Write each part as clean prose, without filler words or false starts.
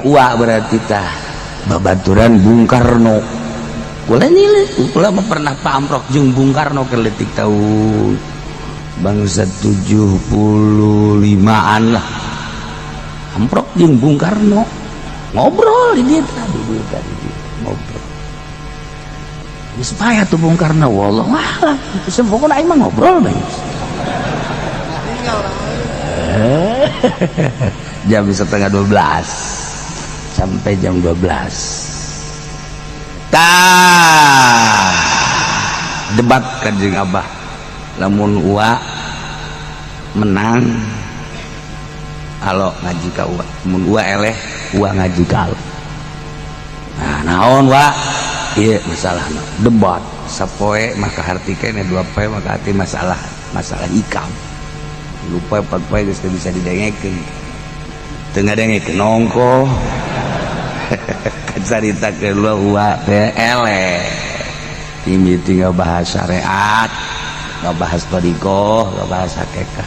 Ua berarti tah babaturan Bung Karno. Kula nilai, kula mah pernah pamprok jeung Bung Karno ke letik tahun bangsa 75-an lah. Amprok jeung Bung Karno ngobrol di dia tadi, di dia tadi ngobrol. Geus payah tuh Bung Karno, wallah alam. Itu pokoknya aing mah ngobrol bae. Jam 11.30 sampai jam 12. Tah debat kan jeung Abah. Lamun Ua menang alo ngaji ka Ua, mun Ua eleh Ua ngaji ka alo. Nah, naon wa ieu masalahna debat sapoe mah kaharti keneh, dua poe mah kaharti masalah masalah ikam. Lupa empat poe geus teu bisa didengekeun, teu ngadengekeun nongko caritakeun Ua teh eleh mimiti ngabahas syariat, ngabahas thoriqoh, ngabahas hakikat,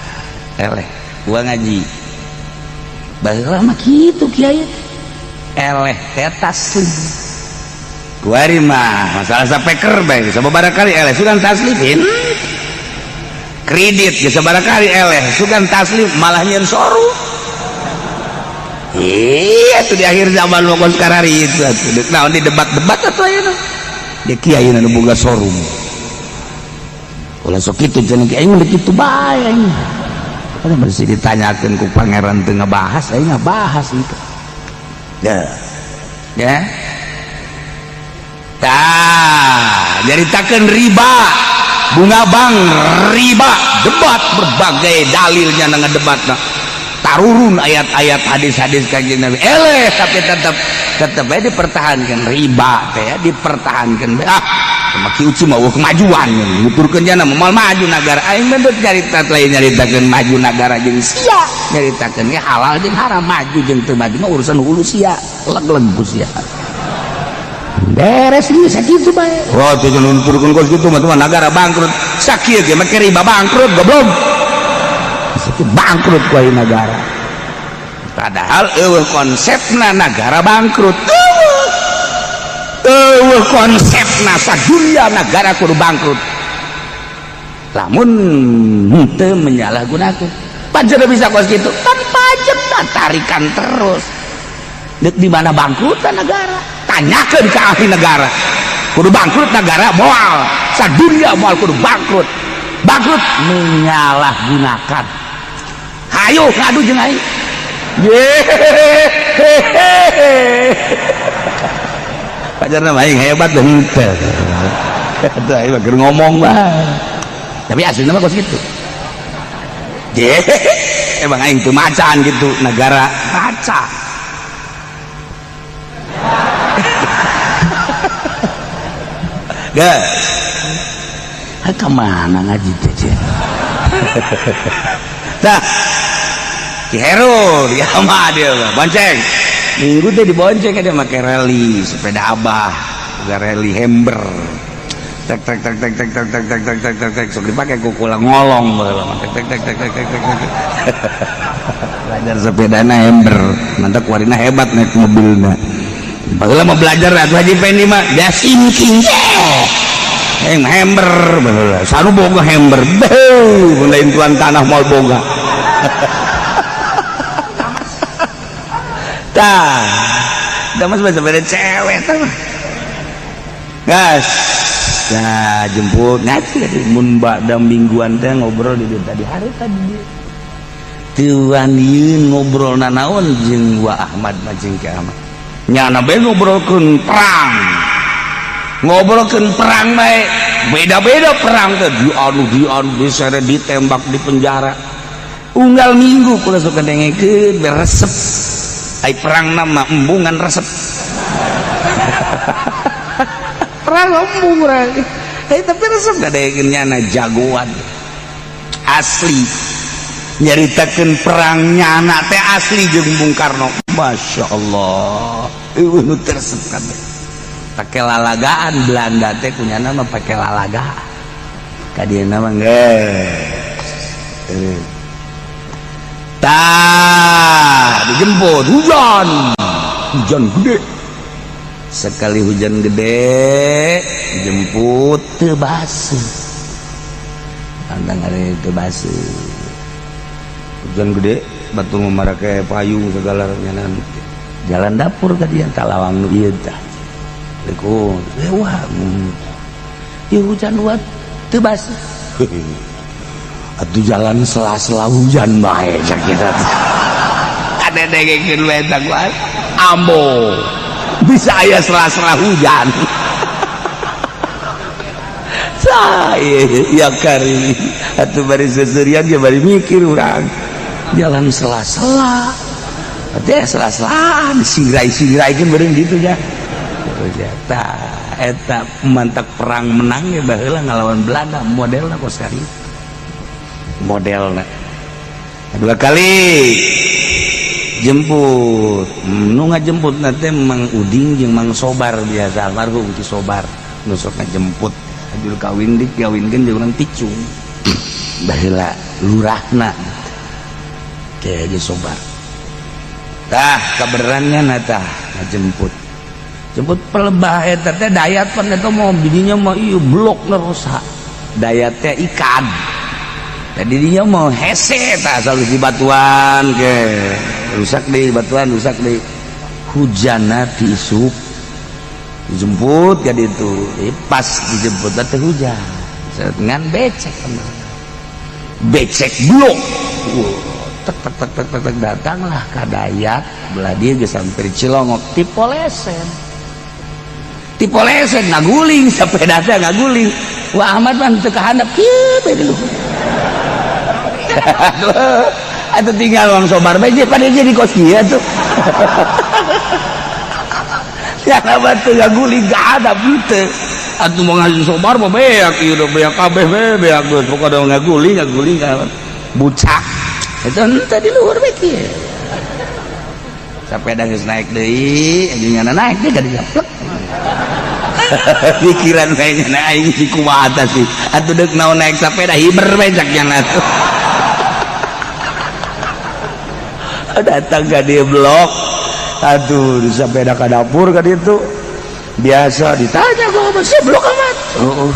eleh Ua ngaji. Baheula mah kitu kiai eleh teh taslim. Kuari mah masalah sapeker bae sababaraha kali eleh sugan taslimin kredit ge sabaraha kali eleh sugan taslim malah nyeun soru. Iya tuh di akhir zaman mau sekarang itu atuh. Naon di debat-debat atuh ayeuna dia kiai nu boga sorum ulah sok kitu cenah kiai mah kitu bae aing. Kan bersih ditanyakeun ku pangeran teu ngabahas, aing ngabahas itu. Ya. Ya. Tah, nyaritakeun riba, bunga bank riba, debat berbagai dalilnya na ngedebatna. Tarurun ayat-ayat hadis-hadis Kanjeng Nabi. Eleh tapi tetap tetap aja dipertahankan riba teh ya, dipertahankan. Ah, maki uci mau kemajuan nuturkeun jana moal maju nagara aing mah deuk nyarita lain nyaritakeun maju nagara jeung sia nyaritakeun ge halal jeung haram maju jeung teu maju mah urusan hulu sia leg-leg ku sia beres ieu sakitu bae. Wah tuh nuturkeun kos kitu mah nagara bangkrut sakieu ge make riba bangkrut goblok. Sakieu bangkrut ku aing nagara padahal eueuh konsepna nagara bangkrut. Eueuh konsepna sadunia nagara kudu bangkrut lamun henteu menyalahgunakeun pajak bisa kos kitu kan pajak tarikan terus deuk di mana bangkrutna negara tanyakeun ke ahli negara kudu bangkrut negara moal sadunia moal kudu bangkrut bangkrut menyalahgunakan. Hayu ngadu jeung aing. Yehehehe. Pajarna mah aing hebat deh henteu. Atuh aing mah keur ngomong mah. Tapi aslinya mah kos kitu. Emang aing teu macan gitu negara maca. Guys. Ka mana ngaji teh? Tah. Ki Heru dia mah dia bonceng. Minggu teh dibonceng dia make rally sepeda abah, boga rally Hember. Tek tek tek tek tek tek tek tek tek tek tek tek sok dipake ku kula ngolong baheula tek tek tek tek tek tek tek. Belajar sepedana Hember, mantap kuarina hebat naik mobilna. Baheula mah belajar atuh Haji Pendi mah dia sinking. Yang Hember baheula, sanu boga Hember. Beuh, lain tuan tanah moal boga. Tah, Damas mah sepeda cewek tah mah. Gas. Nah, jemput ngaji tadi mun ba'da mingguan teh ngobrol di dieu tadi hari tadi. Tuan yeun ngobrol nanaon jeung Wa Ahmad mah jeung Ki Ahmad. Nyana bae ngobrolkeun perang. Ngobrolkeun perang bae. Beda-beda perang teh di anu diseret ditembak di penjara. Unggal minggu kula sok dengekeun beresep. Ai perang nama embungan resep. Perang embung urang. Tapi resep ngadengekeun nyana jagoan. Asli. Nyaritakeun perang nyana teh asli jeung Bung Karno. Masya Allah. Eueuh nu teu resep kabeh. Pake lalagaan Belanda teh kunyana mah pake lalagaan. Ka dieu mah geus. Tah dijemput hujan. Hujan gede sekali, hujan gede, jemput teu baseuh. Tantang ari teu baseuh, hujan gede, batu memarake payung segala nyanan jalan dapur ka dieu talawang nu ieu tah. Assalamualaikum. Wah, ieu hujan buat teu baseuh. Atuh jalan sela-sela hujan bae cak kita. Ada dengekeun bae tah, ambo bisa aya sela-sela hujan. Saya ya kari atuh bari seserian ge bari mikir urang jalan sela-sela teh, sela-selaan singrai-singraikeun beureun gitu nya. Tah, eta mantak perang menang ya baheula ngalawan Belanda modelna kos kali modelna. Dua kali jemput, nu ngajemput nanti Mang Uding jeung Mang Sobar, biasa almarhum Ki Sobar nu sok ngajemput. Ajul kawin dikawinkeun jeung urang Ticung baheula, lurahna kayak Ki Sobar. Tah, kaberannya na tah ngajemput jemput pelebah eta teh dayat pan eta mau bininya mah ieu blok rusak dayat teh ikan. Jadi dia mau hese tah asal di batuan ke rusak di batuan, rusak di hujan ti isuk dijemput ka ditu. Pas dijemput teh hujan dengan becek becek blok. Tek tek tek tek tek tek, datanglah ka dayat belah dia geus sampai Cilongok, tipolesen tipolesen ngaguling sepeda teh ngaguling. Wah, Ahmad mah teu kahandap kieu bae di luhur. Atuh tinggal Mang Sobar bae pada jadi kos kieu tuh. Ya apa tuh ngaguling ka handap teu. Atuh mau ngasih Sobar mah beak ieu udah beak kabeh we, beak geus pokokna ngaguling ngaguling ka bucak. Itu henteu di luhur bae kieu. Sepeda geus naik deui, jeung naik deui ka dieu. Plek. Pikiran bae nya aing si kumaha sih. Atuh deuk naon naik sepeda hiber bae cak nya atuh. Datang ke dia blok, aduh, di sepeda ke dapur kan itu biasa ditanya kok masih blok amat. Oh,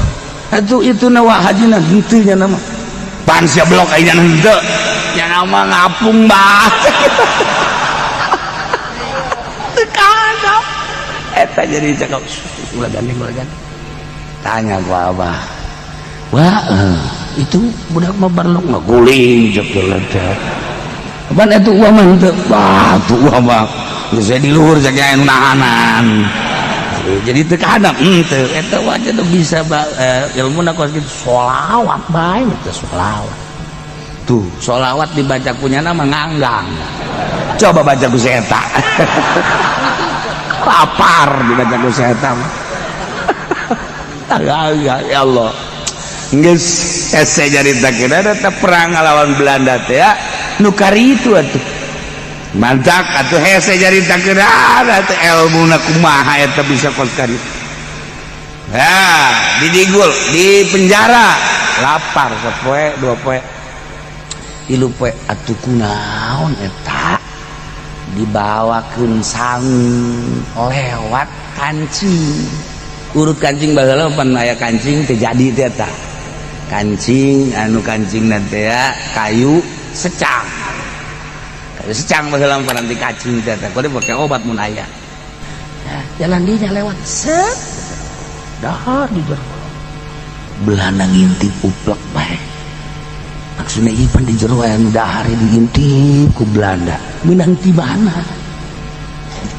aduh, itu nawa haji na henteu nya nama pan sia blok aing henteu nya nama ngapung bah teu kadap eta. Jadi cakap ulah gandeng, ulah gandeng. Tanya ku abah, wah, itu budak mah barlok ngaguling cek teh. Apaan itu uang mah henteu? Wah, tuh uang mah geus di luhur cek anu nahanan. Jadi teu kahadap henteu eta wajah tuh bisa ilmu kos kitu sholawat bae teh, sholawat. Tuh, sholawat dibaca punya nama nganggang. Coba baca ku si eta. Lapar dibaca ku si eta mah. Ya Allah. Geus hese nyaritakeun eta perang ngalawan Belanda teh ya. Nu kari itu atuh. Mantak atuh hese nyaritakeun atuh ilmuna kumaha eta bisa kos kari. Ya, didigul, di penjara, lapar sapoe, dua poe, tilu poe. Atuh kunaon eta dibawakeun sangu lewat kancing, urut kancing. Baheula pan aya kancing teu jadi teh eta kancing, anu kancing teh ya kayu secang, kayu secang baheula pan nanti kacing teh eta kudu pakai obat mun aya. Ya, jalan dinya lewat set dahar di jero. Belanda ngintip uplek bae maksudnya ieu pan di jero aya nu dahar, diintip ku Belanda meunang ti mana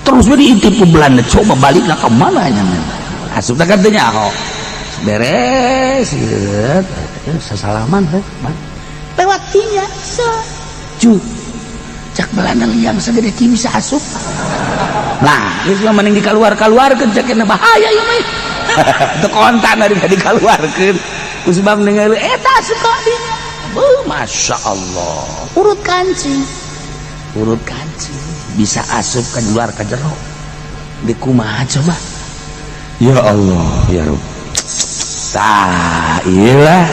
terus we diintip ku Belanda. Coba balik ke mana nya asup teh teu nyaho beres sesalaman heuh lewat dinya cu cak Belanda liang segede kieu bisa asup. Nah, geus mah mending dikaluar-kaluarkeun cek bahaya ieu mah. Teu kontan dari dikaluarkeun ku sebab ningali eta asup ka dinya. Beuh, Masya Allah, urut kancing, urut kancing bisa asup ke luar ke jero di kumaha coba. Ya Allah ya Rabb. Tah, iyalah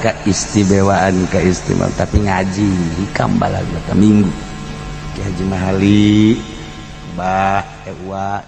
keistimewaan keistimewaan. Tapi ngaji hikam balag minggu Ki Haji Mahali. Bah, eh, uwa.